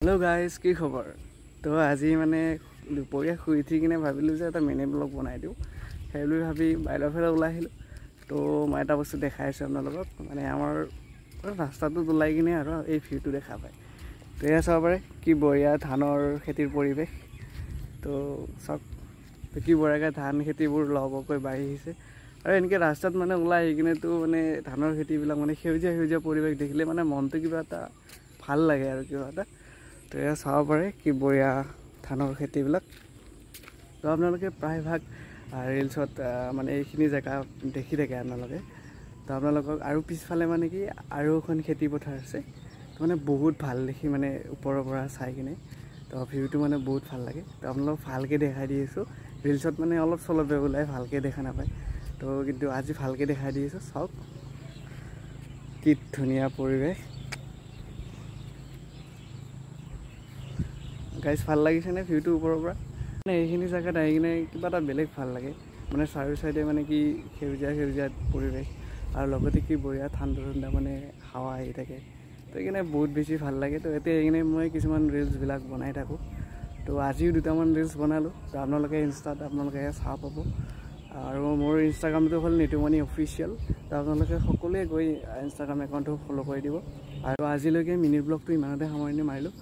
Hello' guys, কি খবৰ? তো আজি মানে দুপৰীয়া শুই উঠি কিনে ভাবিলোঁ যে এটা মিনি ব্লগ বনাই দিওঁ, সেইবুলি ভাবি বাহিৰৰ ফালে ওলাই আহিলোঁ। তো মই এটা বস্তু দেখাই আছোঁ আপোনালোকক, মানে আমাৰ ৰাস্তাটোত ওলাই কিনে আৰু এই ভিউটো দেখা পায়। তো এয়া চাব পাৰে কি বঢ়িয়া ধানৰ খেতিৰ পৰিৱেশ। তো চাওক কি বঢ়িয়াকৈ ধান খেতিবোৰ লহপহকৈ বাঢ়ি আহিছে। আৰু এনেকৈ ৰাস্তাত মানে ওলাই আহি কিনেতো মানে ধানৰ খেতিবিলাক মানে সেউজীয়া সেউজীয়া পৰিৱেশ দেখিলে মানে মনটো কিবা এটা ভাল লাগে আৰু কিবা এটা। তো এয়া চাব পাৰে কি বঢ়িয়া ধানৰ খেতিবিলাক। তো আপোনালোকে প্ৰায়ভাগ ৰিলচত মানে এইখিনি জেগা দেখি থাকে আপোনালোকে। তো আপোনালোকক আৰু পিছফালে মানে কি আৰু এখন খেতি পথাৰ আছে, তো মানে বহুত ভাল দেখি মানে ওপৰৰ পৰা চাই কিনে। তো ভিউটো মানে বহুত ভাল লাগে। তো আপোনালোকক ভালকৈ দেখাই দি আছোঁ, ৰিলচত মানে অলপ চলপে ওলাই ভালকৈ দেখা নাপায়, তো কিন্তু আজি ভালকৈ দেখাই দি আছোঁ। চাওক কি ধুনীয়া পৰিৱেশ গাইজ, ভাল লাগিছেনে ভিউটো ওপৰৰ পৰা? মানে এইখিনি জেগাত আহি কিনে কিবা এটা বেলেগ ভাল লাগে, মানে চাৰিও চাইডে মানে কি সেউজীয়া সেউজীয়া পৰিৱেশ আৰু লগতে কি বঢ়িয়া ঠাণ্ডা ঠাণ্ডা মানে হাৱা আহি থাকে। তো সেইকাৰণে বহুত বেছি ভাল লাগে। তো এতিয়া সেইকাৰণে মই কিছুমান ৰিলচবিলাক বনাই থাকোঁ। তো আজিও দুটামান ৰিলচ বনালোঁ, তো আপোনালোকে ইনষ্টাত আপোনালোকে চাব পাব। আৰু মোৰ ইনষ্টাগ্ৰামটো হ'ল নিতুমণি অফিচিয়েল, তো আপোনালোকে সকলোৱে গৈ ইনষ্টাগ্ৰাম একাউণ্টটো ফ'ল' কৰি দিব। আৰু আজিলৈকে মিনি ব্লগটো ইমানতে সামৰণি মাৰিলোঁ,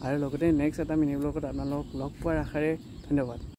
আৰু লগতে নেক্সট এটা মিনি ব্লগত আপোনালোকক লগ পোৱাৰ আশাৰে ধন্যবাদ।